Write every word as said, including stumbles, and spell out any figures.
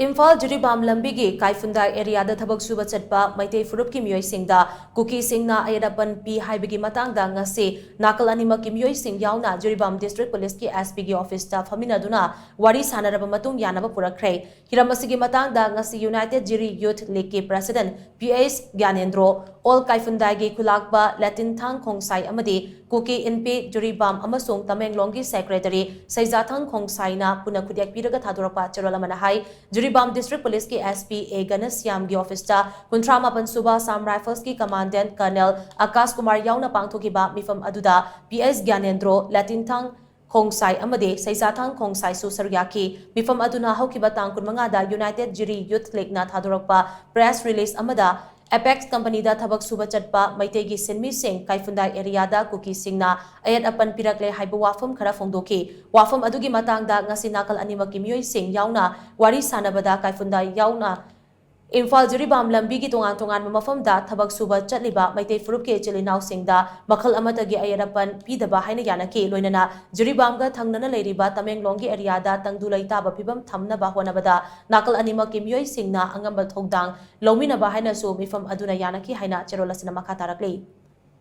ꯏꯝꯐꯥꯜ ꯖꯤꯔꯤꯕꯥꯝ ꯂꯝꯕꯤꯒꯤ ꯀꯥꯏꯐꯨꯟꯗꯥꯏ ꯑꯦꯔꯤꯌꯥꯗ ꯊꯕꯛ ꯁꯨꯕ ꯆꯠꯄ ꯃꯩꯇꯩ ꯐꯨꯔꯨꯞꯀꯤ ꯃꯤꯑꯣꯏꯁꯤꯡꯗ ꯀꯨꯀꯤꯁꯤꯡꯅ ꯑꯌꯦꯠ ꯑꯄꯟ ꯄꯤ ꯍꯥꯏꯕꯒꯤ ꯃꯇꯥꯡꯗ ꯉꯁꯤ ꯅꯥꯀꯜ ꯑꯅꯤꯃꯛꯀꯤ ꯃꯤꯑꯣꯏꯁꯤꯡ ꯌꯥꯎꯅ ꯖꯤꯔꯤꯕꯥꯝ ꯗꯤꯁꯇ꯭ꯔꯤꯛ ꯄꯨꯂꯤꯁꯀꯤ ꯑꯦꯁ ꯄꯤꯒꯤ ꯑꯣꯐꯤꯁꯇ ꯐꯝꯃꯤꯟꯅꯗꯨꯅ ꯋꯥꯔꯤ ꯁꯥꯟꯅꯔꯕ ꯃꯇꯨꯡ ꯌꯥꯅꯕ ꯄꯨꯔꯛꯈ꯭ꯔꯦ꯫ ꯍꯤꯔꯝ ꯑꯁꯤꯒꯤ ꯃꯇꯥꯡꯗ ꯉꯁꯤ ꯌꯨꯅꯥꯏꯇꯦꯗ ꯖꯤꯔꯤ ꯌꯨꯊ ꯂꯤꯒꯀꯤ president P H Gyanendro, all ꯀꯥꯏꯐꯨꯟꯗꯥꯏꯒꯤ ꯈꯨꯂꯥꯛꯄ ꯂꯦꯇꯤꯟꯊꯥꯡ ꯈꯣꯡꯁꯥꯏ ꯑꯃꯗꯤ ꯀꯨꯀꯤ ꯏꯟꯄꯤ ꯖꯤꯔꯤꯕꯥꯝ ꯑꯃꯁꯨꯡ ꯇꯃꯦꯡꯂꯣꯡꯒꯤ ꯁꯦꯀ꯭ꯔꯦꯇꯔꯤ ꯁꯩꯖꯥꯊꯥꯡ ꯈꯣꯡꯁꯥꯏꯅ ꯄꯨꯟꯅ ꯈꯨꯠꯌꯦꯛ ꯄꯤꯔꯒ ꯊꯥꯗꯣꯔꯛꯄ ꯆꯦꯔꯣꯜ ꯑꯃꯅ ꯍꯥꯏ, ꯖꯤꯔꯤꯕꯥꯝ ꯗꯤꯁꯇ꯭ꯔꯤꯛ ꯄꯨꯂꯤꯁꯀꯤ ꯑꯦꯁ ꯄꯤ ꯑꯦ ꯒꯅꯁ꯭ꯌꯥꯝꯒꯤ ꯑꯣꯐꯤꯁꯇ ꯀꯨꯟꯊ꯭ꯔꯥ ꯃꯥꯄꯟ ꯁꯨꯕ ꯑꯁꯥꯝ ꯔꯥꯏꯐꯜꯁꯀꯤ ꯀꯃꯥꯟꯗꯦꯟꯠ ꯀꯔꯅꯦꯜ ꯑꯀꯥꯁ ꯀꯨꯃꯥꯔ ꯌꯥꯎꯅ ꯄꯥꯡꯊꯣꯛꯈꯤꯕ ꯃꯤꯐꯝ ꯑꯗꯨꯗ ꯄꯤ ꯑꯦꯁ ꯒ꯭ꯌꯥꯅꯦꯟꯗ꯭ꯔꯣ, ꯂꯦꯇꯤꯟꯊꯥꯡ ꯈꯣꯡꯁꯥꯏ ꯑꯃꯗꯤ ꯁꯩꯖꯥꯊꯥꯡ ꯈꯣꯡꯁꯥꯏꯁꯨ ꯁꯔꯨꯛ ꯌꯥꯈꯤ꯫ ꯃꯤꯐꯝ ꯑꯗꯨꯅ ꯍꯧꯈꯤꯕ ꯇꯥꯡ ꯀꯨꯟꯃꯉꯥꯗ United Jiri youth ꯂꯤꯒꯅ ꯊꯥꯗꯣꯔꯛꯄ press release ꯑꯃꯗ ꯑꯦꯄꯦꯛꯁ ꯀꯝꯄꯅꯤꯗ ꯊꯕꯛ ꯁꯨꯕ ꯆꯠꯄ ꯃꯩꯇꯩꯒꯤ ꯁꯤꯟꯃꯤꯁꯤꯡ ꯀꯥꯏꯐꯨꯟꯗꯥꯏ ꯑꯦꯔꯤꯌꯥꯗ ꯀꯨꯀꯤꯁꯤꯡꯅ ꯑꯌꯦꯠ ꯑꯄꯟ ꯄꯤꯔꯛꯂꯦ ꯍꯥꯏꯕ ꯋꯥꯐꯝ ꯈꯔ ꯐꯣꯡꯗꯣꯛꯈꯤ꯫ ꯋꯥꯐꯝ ꯑꯗꯨꯒꯤ ꯃꯇꯥꯡꯗ ꯉꯁꯤ ꯅꯥꯀꯜ ꯑꯅꯤꯃꯛꯀꯤ ꯃꯤꯑꯣꯏꯁꯤꯡ ꯌꯥꯎꯅ ꯋꯥꯔꯤ ꯁꯥꯟꯅꯕꯗ ꯀꯥꯏꯐꯨꯟꯗꯥꯏ ꯌꯥꯎꯅ ꯏꯝꯐꯥꯜ ꯖꯤꯔꯤꯕꯥꯝ ꯂꯝꯕꯤꯒꯤ ꯇꯣꯉꯥꯟ ꯇꯣꯉꯥꯟꯕ ꯃꯐꯝꯗ ꯊꯕꯛ ꯁꯨꯕ ꯆꯠꯂꯤꯕ ꯃꯩꯇꯩ ꯐꯨꯔꯨꯞꯀꯤ ꯏꯆꯤꯜ ꯏꯅꯥꯎꯁꯤꯡꯗ ꯃꯈꯜ ꯑꯃꯠꯇꯒꯤ ꯑꯌꯦꯠ ꯑꯄꯟ ꯄꯤꯗꯕ ꯍꯥꯏꯅ ꯌꯥꯅꯈꯤ꯫ ꯂꯣꯏꯅꯅ ꯖꯤꯔꯤꯕꯥꯝꯒ ꯊꯪꯅꯅ ꯂꯩꯔꯤꯕ ꯇꯃꯦꯡꯂꯣꯡꯒꯤ ꯑꯦꯔꯤꯌꯥꯗ ꯇꯪꯗꯨ ꯂꯩꯇꯥꯕ ꯐꯤꯕꯝ ꯊꯝꯅꯕ ꯍꯣꯠꯅꯕꯗ ꯅꯥꯀꯜ ꯑꯅꯤꯃꯛꯀꯤ ꯃꯤꯑꯣꯏꯁꯤꯡꯅ ꯑꯉꯝꯕ ꯊꯧꯗꯥꯡ ꯂꯧꯃꯤꯟꯅꯕ ꯍꯥꯏꯅꯁꯨ ꯃꯤꯐꯝ ꯑꯗꯨꯅ ꯌꯥꯅꯈꯤ ꯍꯥꯏꯅ ꯆꯦꯔꯣꯜ ꯑꯁꯤꯅ ꯃꯈꯥ ꯇꯥꯔꯛꯂꯤ꯫